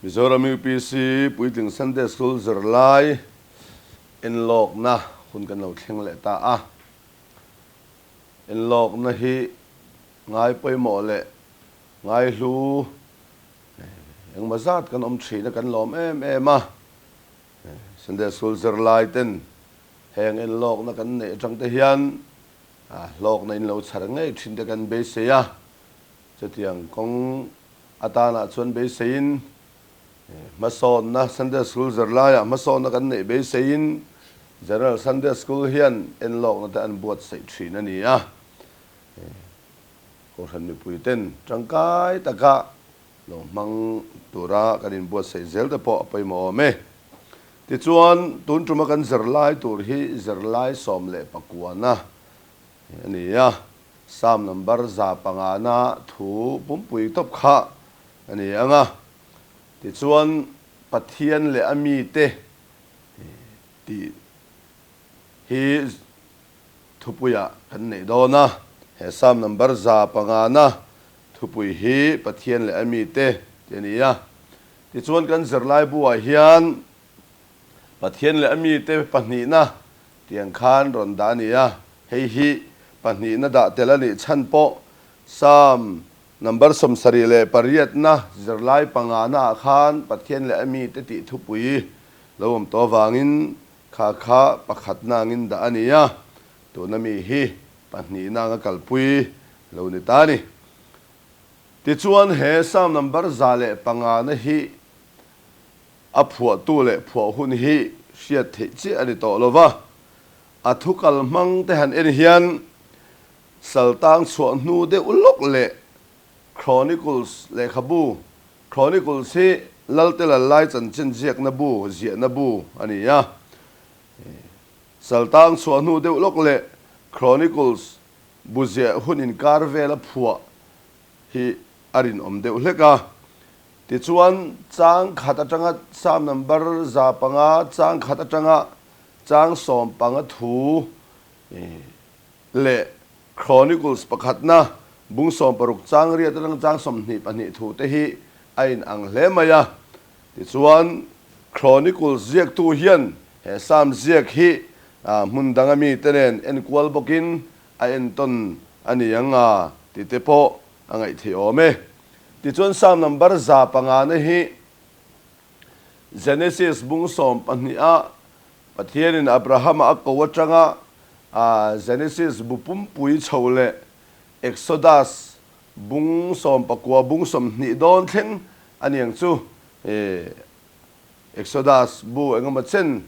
Mizoram UPC Puitling Sunday School zirlai enlawkna hun kan lo thleng leh ta a. Enlawkna hi ngai pawimawh leh ngai hlu engmaw zat kan awm thin a, kan lawm em em a. Sunday School zirlai ten heng enlawkna kan neih atang te hian hlawkna in lo chhar ngei thin te kan beisei a. Chutiang kawng atanah chuan beiseiin hmasawnna Sunday School zirlaiah hmasawnna kan neih beiseiin General Sunday School hian enlawkna te an buatsaih thin a ni a. Kohhran mipuiten tangkai taka lo hmang tura kan inbuatsaih zel te pawh a pawimawh awm e. Tichuan, tun tuma kan zirlai tur hi zirlai 19na a ni a. Psalm number 105 na thu pumpui tawp kha a ni ang a. Tichuan, Pathian leh a mite tih hi thupuiah kan neih dawn a. He Psalm number 105 na thupui hi Pathian leh a mite tih a ni a. Tichuan, kan zirlaibu-ah hian Pathian leh a mite pahnihna Tiang khan rawn dah a ni a, hei hi pahnihna dah tel a nih chhan pawh Psalm number 78 na zirlai pangana ah khan Pathian leh a mite tih thupui lo awm tawh avangin kha kha pakhatna angin dah a ni a, tuna mi hi pahnihna anga kalpui lo ni ta a ni. Tichuan he Psalm number 105 na hi A phuahtu leh phuah hun hi hriat theih chiah a ni tawh lo va, a thu kal hmang te han en hian Saltang chhuah hnu deuh lawk leh Chronicles lehkhabu, Chronicles hi Lalte Lallai chanchin ziakna bu, ziahna bu a ni a. Saltang chhuah hnu deuh lawk leh Chronicles bu ziah hun inkar vela phuah hi a rinawm deuh hlek a. Tichuan, chang khat atanga Psalm number 105, chang khat atanga chang 15 thu leh Chronicles pakhatna bung 60 chang riat atanga chang 22 thu te hi a inang hle mai a. Tichuan, Chronicles ziaktu hian he Psalm ziak hi hmun danga mite nen enkual bawkin a entawn a ni ang a tih te pawh a ngaihtheih awm e. Tichuan Psalm number 105 na hi Genesis bung 12 a Pathianin Abrahama a ko atanga Genesis bu pumpui chho leh Exodus bung 19 bung 20 dawn thleng a niang chu Exodus bu engemaw chen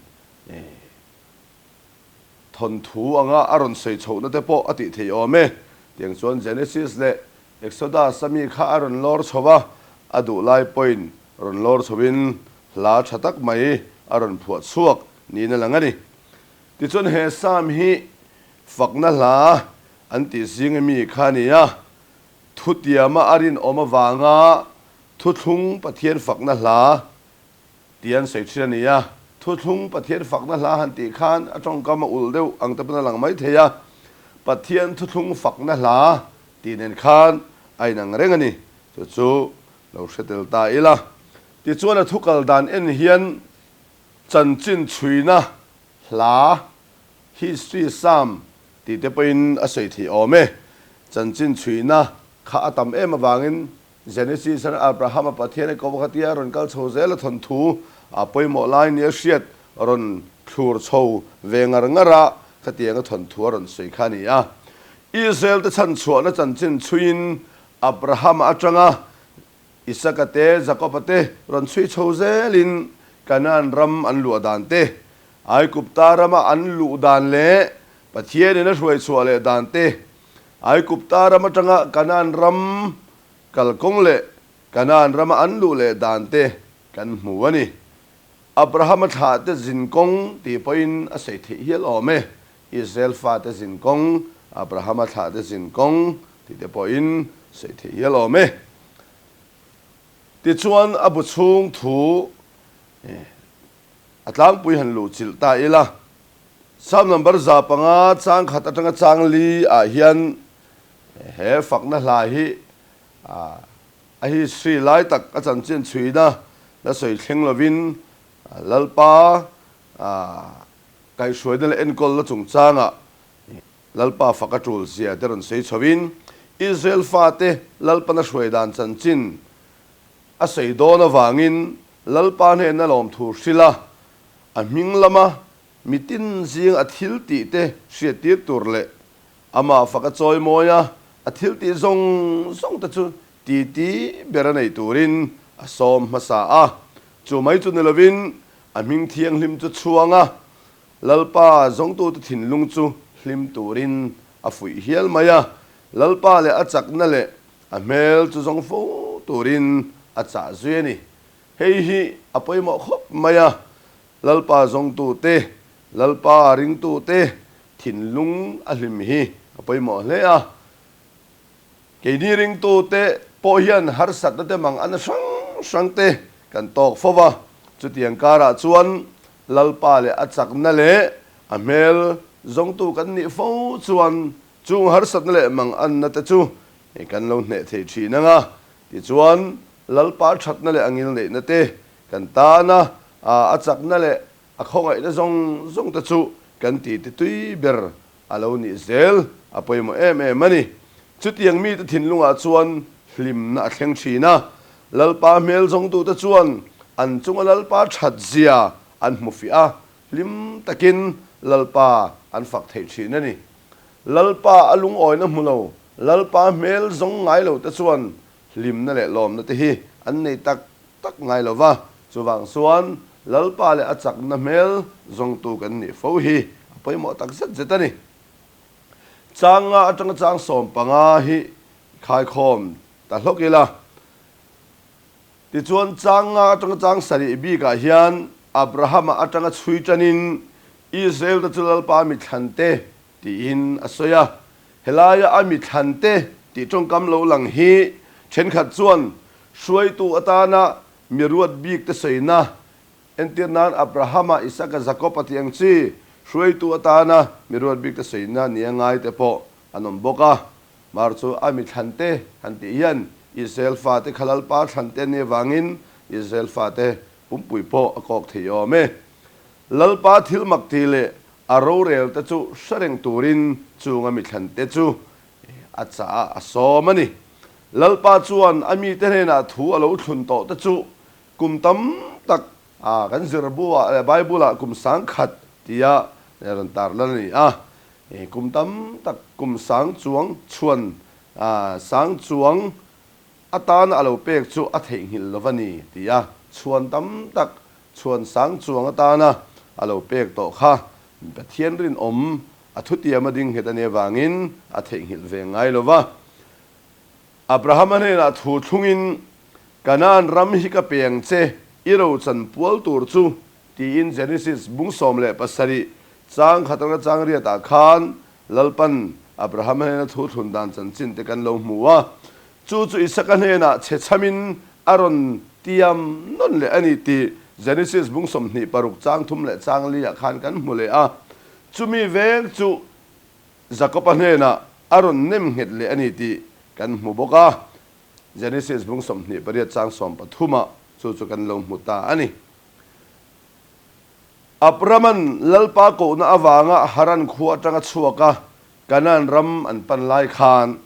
Thawnthu anga a rawn sawi chhohna te pawh a tih theih awm e. Tiang chuan Genesis leh Exodus a mi kha a rawn lawr chho a, a duh lai pawhin rawn lawr chhoin hla tha tak mai a rawn phuah chhuak niin a lang a ni. Tichuan he Psalm hi fakna hla an tih zing a mi kha a ni a, thutiama a rinawm avanga thuthlung Pathian fakna hla Tih an sawi thin a ni a, Thuthlung Pathian fakna hla han tih khan a tawngkam a ulh deuh ang te pawn a lang mai thei a, Pathian thuthlung fakna hla tih nen khan a inang reng a ni. Chu chu lo hre tel ta ila. Tichuan a thu kal dan en hian chanchin chhuina hla, history psalm, tih te pawhin a sawi theih awm e. Chanchin chhuina kha a tam em avangin Genesis an Abraham-a Pathian a ko kha tia rawn kal chho zel a thawnthu a pawimawh lai nia hriat rawn thlur chho ve ngar ngar a, khatiang a thawnthu a rawn sawi kha a ni a. Israel te chhanchhuahna chanchin chhuiin Abraham-a atanga Isaka te, Jakob-a te rawn chhui chho zelin Kanaan ram an luah dan te, Aigupta rama an luh dan leh Pathianin a hruai chhuah leh dan te, Aigupta ram atanga Kanaan ram kalkawng leh Kanaan rama an luh leh dan te kan hmu a ni. Abrahama thlahte zinkawng tih pawhin a sawi theih hial awm e. Israel fate zinkawng, Abrahama thlahte zinkawng tih te pawhin sawi theih hial awm e. Tichuan a bu chhung thu a tlangpui han luh chilh ta ila. Psalm number 105 chang khat atanga chang li ah hian he fakna hla hi a history lai tak a chanchin chhuina la sawi thleng lovin Lalpa kaihhruaina leh enkawlna chungchangah Lalpa fak a tul zia te rawn sawi chhovin Israel fate Lalpana hruai dan chanchin a sawi dawn avangin Lalpa hnena lawmthu hrilh a, a hming lama mitin zing a thil tih te hriattir tur leh amah fak a chawi mawi a, a thil tih zawng zawng te chu titi ber a nei turin a sawm hmasa a. Chu mai chu ni lovin a hming thianghlim chu chhuang a, Lalpa zawngtute thinlung chu hlim turin a fuih hial mai a, Lalpa leh a chakna leh a hmel chu zawng fo turin a chah zui a ni. Hei hi a pawimawh khawp mai a, Lalpa zawngtute, Lalpa ringtute thinlung a hlim hi a pawimawh hle a. Keini ringtute pawh hian harsatna te mang ana hrang hrang te kan tawk fo va, chutiang karah chuan Lalpa leh a chakna leh a hmel zawngtu kan nih fo chuan chung harsatna leh mang anna te chu kan lo hneh thei thin ang a, tichuan Lalpa thatna leh a ngilneihna te kan tana a chakna leh a khawngaihna zawng zawng te chu kan titi tui ber a lo nih zel a pawimawh em em a ni. Chutiang mite thinlungah chuan hlimna a thleng thin a, Lalpa hmel zawngtute chuan an chunga Lalpa that zia an hmu fiah a, hlim takin Lalpa an fak thei thin a ni. Lalpa a lungawina hmu lo, Lalpa hmel zawng ngai lote chuan hlimna leh lawmna te hi an nei tak tak ngai lo va, chuvang chuan Lalpa leh a chakna hmel zawngtu kan nih fo hi a pawimawh tak zet zet a ni. Chang nga atanga chang 15 hi khaikhawm ta hlawk ila. Tichuan chang nga atanga chang 7 bikah hian Abrahama atanga chhui tanin Israel te chu Lalpa mithlante tiin a sawi a. Helaia a mithlante tih tawngkam lo lang hi thenkhat chuan Hruaitu atana mi ruat bik te sawina, entir nan Abrahama, Isaka, Jakoba tih ang chi hruaitu atana mi ruat bik te sawina nia ngai te pawh an awm bawk a. Mar chu a mi thlan te han tih hian Israel fate kha Lalpa thlan te ania vangin Israel fate pumpui pawh a kawk thei awm e. Lalpa thil mak ti leh a rorel te chu hre reng turin chung a mi thlan te chu A chah a sawm a ni. Lalpa chuan a mite hnenah thu a lo thlun tawh te chu kum tam tak kan zirbu-ah leh Bible-ah kum 1000 tia rawn tarlan a ni a. Kum tam tak kum sang chuang chhuan sang chuang atana a lo pek chu a theihnghilh lo va ni tia chhuan tam tak chhuan sang chuang atana a lo pek tawh kha Pathian rinawm A thutiam a ding nghet a nih avangin a theihnghilh ve ngai lo va. Abrahama hnenah thu thlungin, Kanaan ram hi ka pe ang che, i rochan pual tur chu, tiin Genesis bung 17 chang khat atanga chang riatah khan Lalpan Abrahama hnena thu thlun dan chanchin te kan lo hmu a. Chu chu Isaka hnenah chhe chhamin a rawn tiam nawn leh a ni tih Genesis bung 26 chang thum leh chang liah khan kan hmu leh a. Chumi veng chu Jakoba hnenah a rawn nem nghet leh a ni tih kan hmu bawk a, Genesis bung 28 chang 13 ah chu chu kan lo hmu ta a ni. Abrama'n Lalpa kohna avanga Haran khua atanga chhuak a Kanaan ram an pan lai khan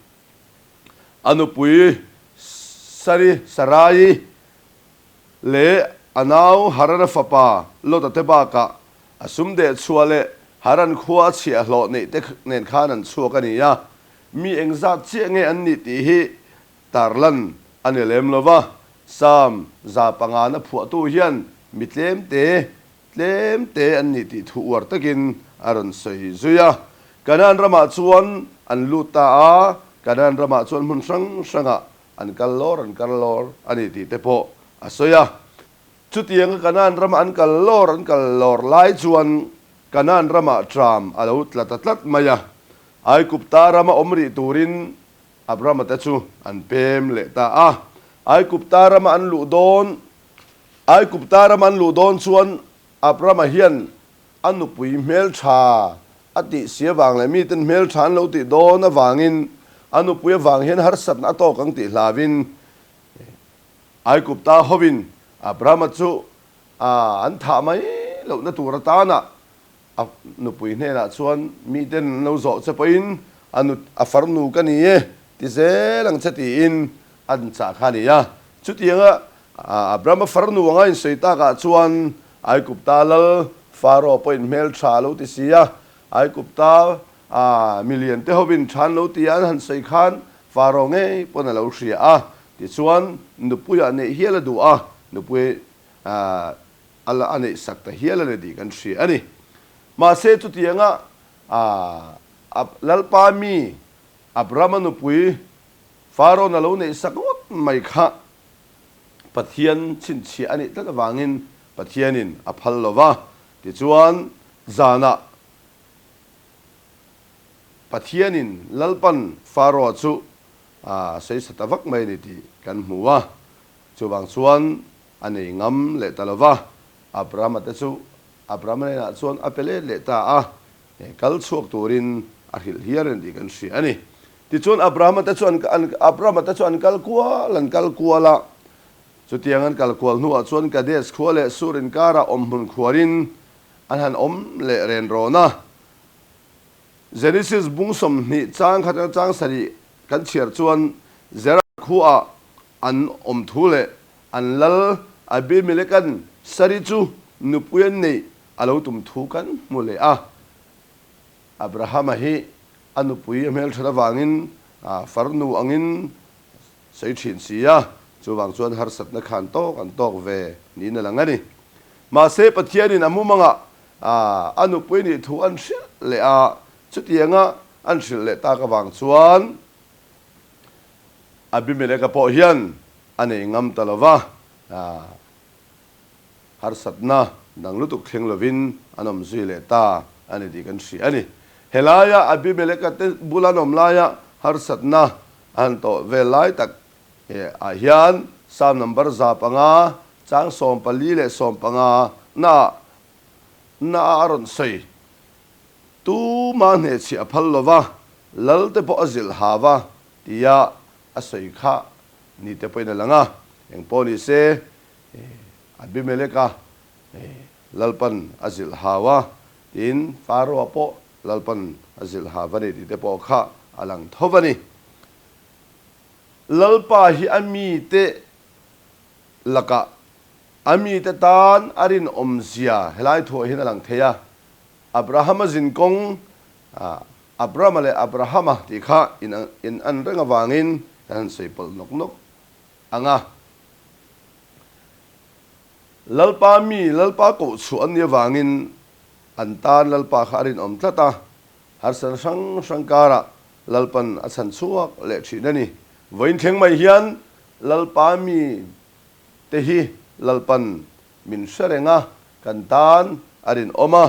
a nupui Sari, Sarai, leh a nau Harana fapa Lota te bakah a sum deh chhuah leh Haran khua a chhiahhlawh neih te nen khan an chhuak a ni a, mi engzat chiah nge an nih tih hi tarlan a ni lem lo va. Psalm 105 na phuahtu hian mi tlem te, tlem te an nih tih thu uar takin a rawn sawi zui a. Kanaan ramah chuan an lut ta a, Kanaan ramah chuan hmun hrang hrangah an kal lawr an kal lawr a ni tih te pawh a sawi a. Chutianga Kanaan rama an kal lawr an kal lawr lai chuan Kanaan ramah ṭam a lo tla ta tlat mai a. Aikupta rama awm rih turin Abrahama te chu an pem leh ta a. Aikupta rama an luh dawn Aikupta rama an luh dawn chuan Abrahama hian A nupui hmeltha a tih si avang leh miten hmeltha an lo tih dawn avangin a nupui avang hian harsatna a tawk ang tih hlauhin Aikupta hovin Abrahama chu an thah mai lohna tur atana a nupui hnenah chuan miten an lo zawh che pawhin a nu a farnu ka ni e ti zel ang che tiin an chah kha a ni a. Chutianga Abrahama farnu anga insawi takah chuan Aigupta lal Pharaoh pawhin hmeltha a lo ti si a, Aigupta milian te hovin tha an lo ti a an han sawi khan Pharaoh ngei pawn a lo hria a, tichuan nupuiah neih hial a duh a, nupui a la a neih sak ta hial a ni tih kan hria a ni. Mahse chutianga Lalpa mi Abrahama nupui Pharaoh-na lo neih sak ngawt mai kha Pathian chhinchhiah a nih tlat avangin Pathianin a phal lo va, tichuan zanah Pathianin Lalpan Pharaoh chu a sawi ta vak mai a ni tih kan hmu a. Chuvang chuan a nei ngam leh ta lo va, Abrahama te chu Abrahama hnenah chuan a pe let leh ta a, kal chhuak turin a hrilh hial a ni tih kan hria a ni. Tichuan Abrahama te chu an Abrahama te chu an kal kual an kal kual a, chutiang an kal kual hnuah chuan Kadesh khua leh Sur inkarah awmhmun khuarin an han awm leh ren rawn a. Genesis bung 20 chang khat atanga chang 7 kan chhiar chuan Gerar khuaah an awm thu leh an lal Abimeleka'n Sari chu nupui an neih a lo tum thu kan hmu leh a. Abrahama hi a nupui a hmelthat avangin farnu angin sawi thin si a, chuvang chuan harsatna khan tawk an tawk ve niin a lang a ni. Mahse, Pathianin a mumangah a nupui nih thu an hrilh leh a, chutianga an hrilh leh tak avang chuan Abimeleka pawh hian a nei ngam ta lo va, harsatna dang lutuk thleng lovin an awm zui leh ta a ni tih kan hria a ni. Helaia Abimeleka te bula an awm laia harsatna a han tawh vel lai tak ah hian Psalm number 500 chang 14 leh 15 na na a rawn sawi. Tuma hnehchhiah a phal lova, lal te pawh a zilh ha va tia a sawi kha ni te pawhin a lang a. Engpawh ni se, Abimeleka Lalpan a zilh hau a, tin Pharaoh-a pawh Lalpan a zilh hau a ni tih te pawh kha a lang tho va ni. Lalpa hi a mite lakah a mite tan a rinawmzia helai thuah hian a lang thei a. Abrahama zinkawng, Abrama leh Abrahama tih kha in an reng avangin kan han sawi pawlh nawk nawk ang a. Lalpa mi, Lalpa koh chhuah an nih avangin an tan Lalpa kha a rinawm tlat a, harsatna hrang hrang karah Lalpan a chhan chhuak leh thin a ni. Vawiin thleng mai hian Lalpa mi te hi Lalpan min hre reng a, kan tan a rinawm a,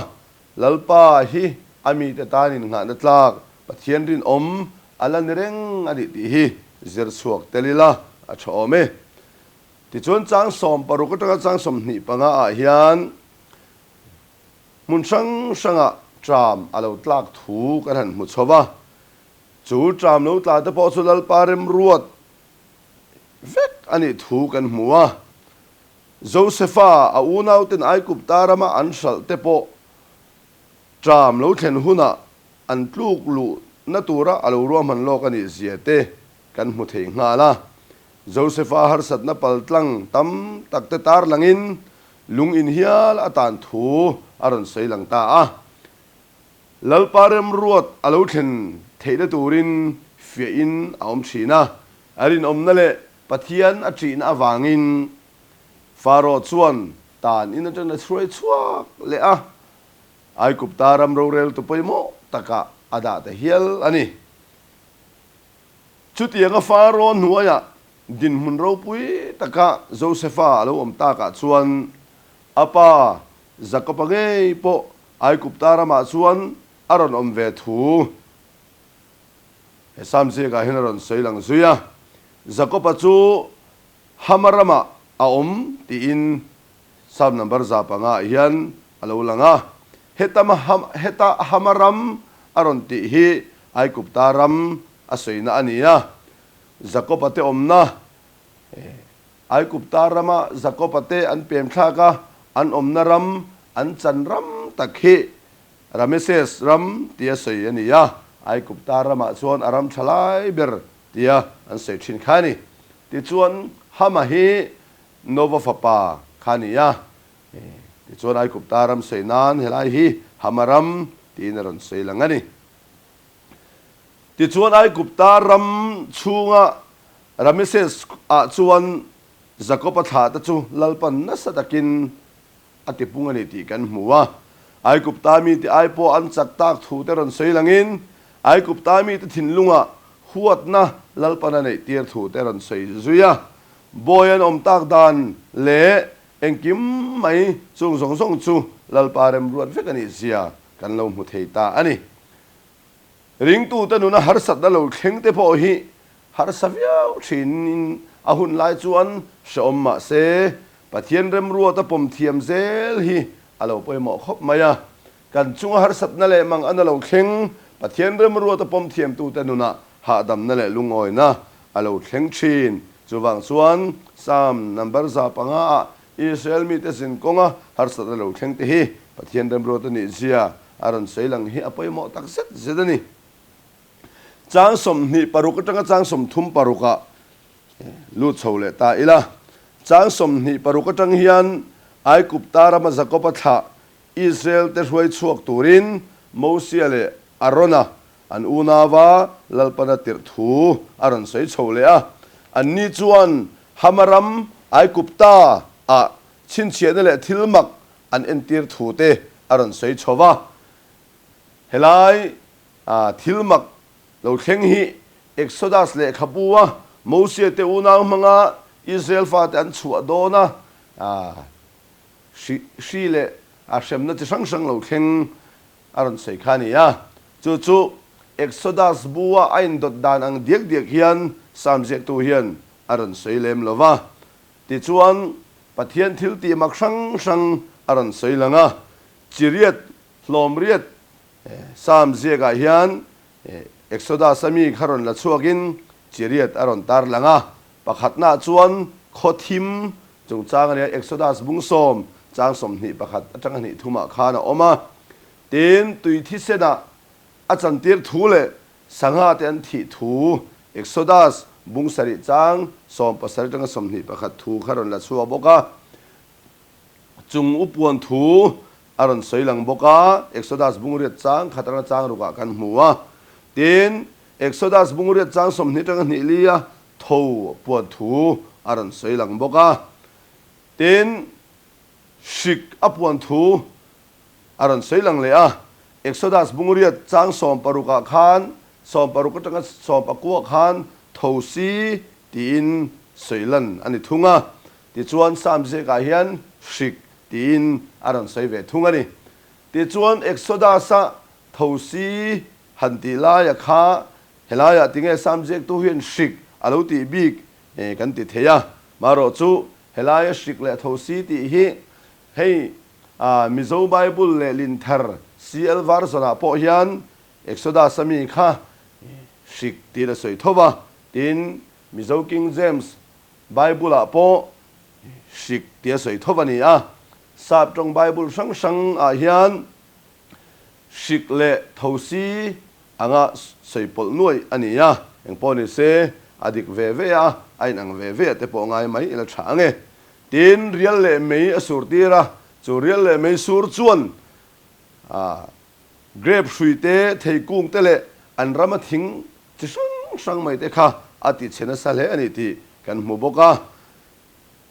Lalpa hi a mite tan innghahna tlak Pathian rinawm a la ni reng a nih tih hi zir chhuak tel ila a tha awm e. Tichuan chang 16 atanga chang 25 ah hian hmun hrang hrangah tram a lo tlak thu kan han hmu chho va. Chu tram lo tla te pawh chu Lalpa remruat vek a nih thu kan hmu a. Josefa a unauten Aigupta rama an hralh te pawh tram lo thlen hunah an tluk luhna tura a lo ruahman lawk a nih zia te kan hmu thei nghal a. Josefa harsatna paltlang tam tak te tar langin lung in hial a tan thu a rawn sawi lang ta a. Lalpa remruat a lo thlen theihna turin fiahin a awm thin a, a rinawmna leh Pathian a ṭihna avangin Pharaoh chuan tan in aṭang a hruai chhuak leh a, Aigupta ram roreltu pawimawh takah a dah ta hial a ni. Chutianga Pharaoh hnuaiah dinhmun ropui taka Josefa a lo awm takah chuan a pa Jakoba ngei pawh Aigupta ramah chuan a rawn awm ve thu he Sam ziakah hian a rawn sawi lang zui a. Jakoba chu Hama ramah a awm tiin Sam number 500 ah hian a lo lang a. Heta heta Hama ram a rawn tih hi Aigupta ram a sawina a ni a. Jakoba te awmna. Aigupta rama Jakoba te an pem thlak a, an awmna ram, an chan ram tak hi Rameses ram tia sawi a ni a, Aigupta ramah chuan a ram tha lai ber tia an sawi thin kha a ni. Tichuan, Hama hi Nova fapa kha a ni a, tichuan Aigupta ram sawi nan helai hi Hama ram tiin a rawn sawi lang a ni. Tichuan Aigupta ram chhunga Rameses ah chuan Jakob-a thlah te chu Lalpan nasa takin a ti pung a ni tih kan hmu a. Aigupta mite ai pawh an chak tak thu te rawn sawi langin Aigupta mite thinlungah huatna Lalpan a neih tir thu te rawn sawi zui a. Bawi an awm tak dan leh engkim mai chung zawng zawng chu Lalpa remruat vek a nih zia kan lo hmu thei ta a ni. Ringtute nuna harsatna lo thleng te pawh hi harsa viau thinin a hun lai chuan hrehawm mah se, Pathian remruata pawm thiam zel hi a lo pawimawh khawp mai a. Kan chunga harsatna leh mang an a lo thleng, Pathian remruata pawm thiamtute nunah hahdamna leh lungawina a lo thleng thin. Chuvang chuan Psalm number 500 ah Israel mite zin kawnga harsatna lo thleng te hi Pathian remruata nih zia A rawn sawi lang hi a pawimawh tak zet zet a ni. Chang 26 atanga chang 36 ah lut chho leh ta ila. Chang 26 atang hian Aigupta rama Jakob-a thlah Israel te hruai chhuak turin Mosia leh Arona an unauva Lalpana tirh thu a rawn sawi chho leh a. Anni chuan Hama ram Aigupta ah chhinchhiahna leh thil mak an entir thu te a rawn sawi chho va. Helai thil mak lo thleng hi Exodus lehkhabu a Mosia te unau hmanga Israel fate an chhuah dawn a, hri leh hremna chi hrang hrang lo thleng a rawn sawi kha a ni a. Chu chu Exodus bu a a indawt dan ang diak diak hian Psalm ziaktu hian a rawn sawi lem lo va. Tichuan, Pathian thil tih mak hrang hrang a rawn sawi lang a, Chiriat, hlawmriat, Psalm ziakah hian Exodus a mi kha rawn la chhuakin Chiriat a rawn tar lang a. Pakhatnaah chuan khaw thim chungchang a nia, Exodus bung sawm, chang 21 atanga hnih thumah khan a awm a. Tin, tui thisenah a chantir thu leh Sangha te an thih thu Exodus bung sarih chang 17 atanga 21 thu kha rawn la chhuak bawk a. Chung upuan thu a rawn sawi lang bawk a, Exodus bung riat chang khat atanga chang rukah kan hmu a. Tin, Exodus bung riat chang 20 atanga hnih lia tho puan thu a rawn sawi lang bawk a. Tin, hrik a puan thu A rawn sawi lang leh a, Exodus bungriat chang 16 ah khan, 16 atanga 19 khan tho si tiin sawi lan a ni thung a. Tichuan Psalm ziakah hian hrik tiin a rawn sawi ve thung a ni. Tichuan Exodus-a tho si han tih laia kha helaiah tinge Psalm ziaktu hian hrik a lo tih bik kan ti thei a. Marawh chu helaia hrik leh tho si tih hi hei A Mizo Bible leh Linthar CL version ah pawh hian Exodus a mi kha hrik tiin a sawi tho va, tin Mizo King James Bible ah pawh hrik tia sawi tho a ni a. Sap tawng Bible hrang hrang ah hian hrik leh thosi anga sawi pawlh nuaih a ni a, engpawh ni se a dik ve ve a, a inang ve ve ah te pawh ngai mai ila tha ang e. Tin, rial leh mei a sur tir a, chu rial leh mei sur chuan grape hrui te, theikung te leh an rama thing chi hrang hrang mai te kha a ti chhe nasa hle a ni tih kan hmu bawk a.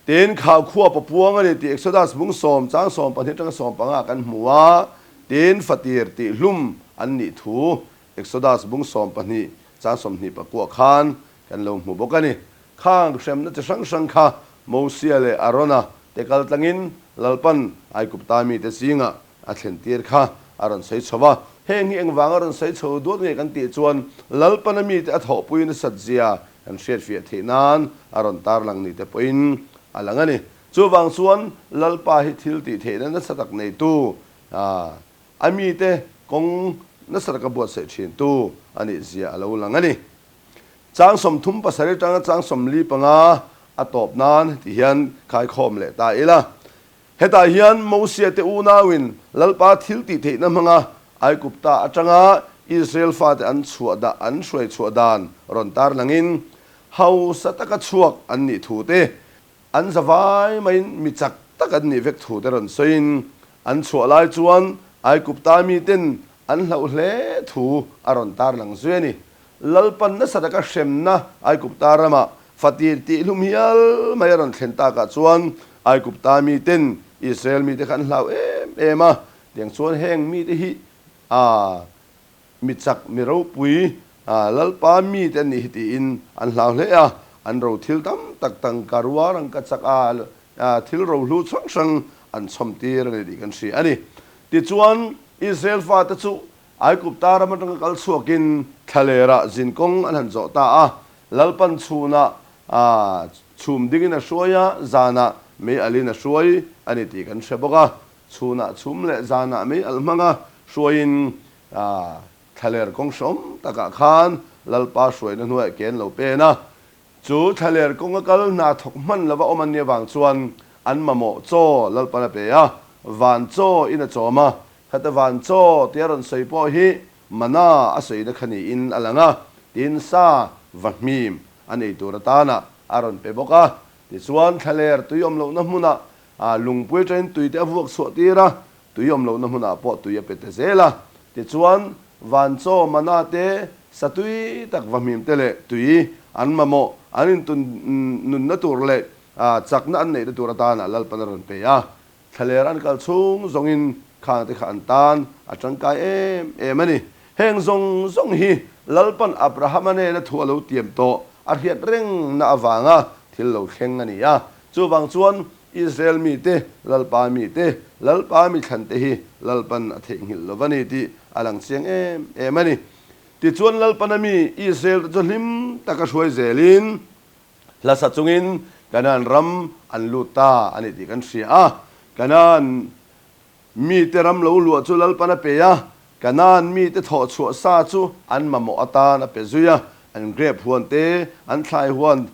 Tin, khau khua papuang a ni tih Exodus bung sawm chang 12 atanga 15 kan hmu a, tin, fatir tih hlum an nih thu Exodus bung 12 chang 29 khan kan lo hmu bawk a ni. Khang hremna chi hrang hrang kha Mosia leh Arona te kal tlangin Lalpan Aigupta mite zingah a thlen tir kha a rawn sawi chho va. Heng hi engvanga rawn sawi chho duat nge kan tih chuan Lalpana mite a thawhpui nasat zia kan hriatfiah theih nan a rawn tarlang ni te pawhin a lang a ni. Chuvang chuan Lalpa hi thil tih theihna nasa tak neitu a mite kawng nasa taka buatsaih thintu a nih zia a lo lang a ni. Chang 37 atanga chang 45. A tawp nan ti hian khaikhawm leh ta ila. Hetah hian Mosia te unauin Lalpa thil tih theihna hmanga Aigupta atanga Israel fate an chhuah dah an hruai chhuah dan rawn tar langin hausa taka chhuak an nih thu te, an zavai maiin mi chak tak an nih vek thu te rawn sawiin an chhuah lai chuan Aigupta miten an hlauh hle thu a rawn tar lang zui a ni. Lalpan nasa taka hremna Aigupta ramah fatir tihhlum hial mai a rawn thlen takah chuan Aigupta miten Israel mite kha an hlau em em a, tiang chuan heng mite hi a mi chak mi ropui Lalpa mite an nih hi tiin an hlau hle a, an ro thil tam tak tangka rua rangka chak a thil rohlu hrang hrang an chhawm tir a ni tih kan hria a ni. Tichuan Israel fate chu Aigupta ram atanga kal chhuakin thlalerah zinkawng an han zawh ta a, Lalpan chhunah chhum dingin a hruai a, zanah mei alhin a hruai a ni tih kan hre bawk a. Chhunah chhum leh zanah mei alh hmanga hruaiin thlaler kawng hrawm takah khan Lalpa hruaina hnuaiah ke an lo pen a. Chu thlaler kawnga kal hna thawk hman lova awm an nih avang chuan an mamawh chaw Lalpan a pe a, van chaw in a chawm a, Khata van chaw tia rawn sawi pawh hi mana a sawina kha niin a lang a, tin sa va hmim a nei tur atana a rawn pe bawk a. Tichuan thlaler tui awm lohna hmunah lungpui atangin tui te a vuak chhuah tir a, tui awm lohna hmunah pawh tui a pe ta zel a. Tichuan van chaw mana te sa tui tak va hmim te leh tui an mamawh an intun nunna tur leh chakna an neihna tur atana Lalpan a rawn pe a. Thlaler an kal chhung zawngin khang te kha an tan a tangkai em em a ni. Heng zawng zawng hi Lalpan Abrahama nena thu a lo tiam tawh a hriat rengna avanga thil lo thleng a ni a. Chuvang chuan Israel mite, Lalpa mite, Lalpa mi thlan te hi Lalpan a theihnghilh lo va ni tih a lang chiang em em a ni. Tichuan Lalpana mi Israel te chu hlim taka hruai zelin, Hlasa chungin Kanaan ram an lut ta a ni tih kan hria a. Kanaan mite ram lo luah chu Lalpan a pe a, Kanaan mite thawh chhuah sa chu an mamawh atan a pe zui a. An grep huan te, an thlai huan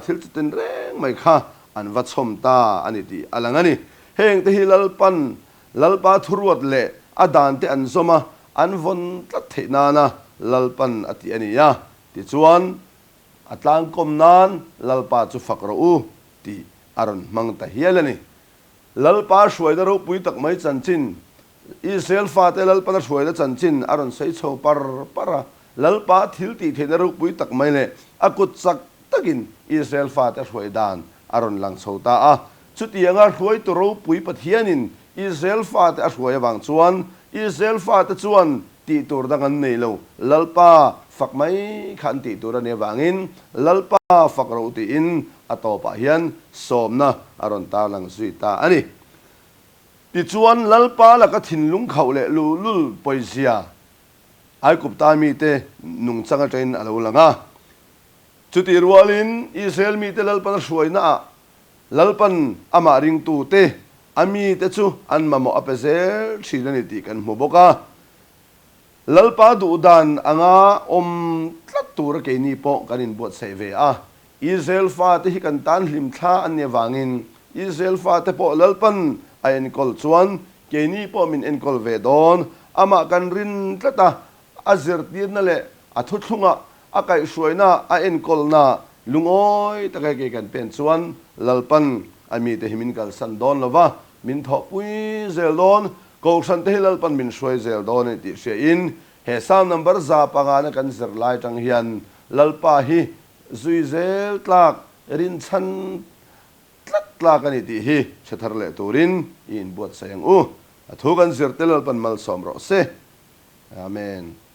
thil chu tin reng mai kha an va chhawm ta a ni tih a lang a ni. Heng te hi Lalpan Lalpa thuruat leh a dan te an zawm a, an vawn tlat theih nana Lalpan a ti a ni a. Tichuan, A tlangkawm nan Lalpa chu fak rawh u tih a rawn hmang ta hial a ni. Lalpa hruaina ropui tak mai chanchin, Israel fate Lalpana hruaina chanchin a rawn sawi chho par par a. Lalpa thil tih theihna ropui tak mai leh a kut chak takin Israel fate hruai dan a rawn lang chho ta a. Chutianga hruaitu ropui Pathianin Israel fate a hruai avang chuan Israel fate chuan Tih tur dang an nei lo, Lalpa fak mai kha an tih tur a nih avangin Lalpa fak ro tiin a tawpah hian sawmna a rawn tarlang zui ta a ni. Tichuan Lalpa laka thinlung khauh leh luhlul pawizia Aigupta mite nungchang atangin a lo lang a. Chutih rualin Israel mite Lalpan a hruainaah Lalpan amah ringtute a mite chu an mamawh a pe zel thin a ni tih kan hmu bawk a. Lalpa duhdan anga awm tlat tura keini pawh kan inbuatsaih ve a. Israel fate hi kan tan hlimthla an nih avangin Israel fate pawh Lalpan a enkawl chuan keini pawh min enkawl ve dawn. Amah kan rin tlat a, a zirtirna leh a thuthlungah A kaihhruaina a enkawlna lungawi taka kei kan pen chuan Lalpan a mite hi min kalsan dawn lo va, min thawhpui zel dawn, Kohhran te hi Lalpan min hruai zel dawn a ni tih hriain he Psalm number 105 na kan zir lai tang hian Lalpa hi zui zel tlak, rinchhan tlat tlak a ni tih hi hre thar leh turin i inbuatsaih ang u. A thu kan zir te Lalpan malsawm rawh se. Amen.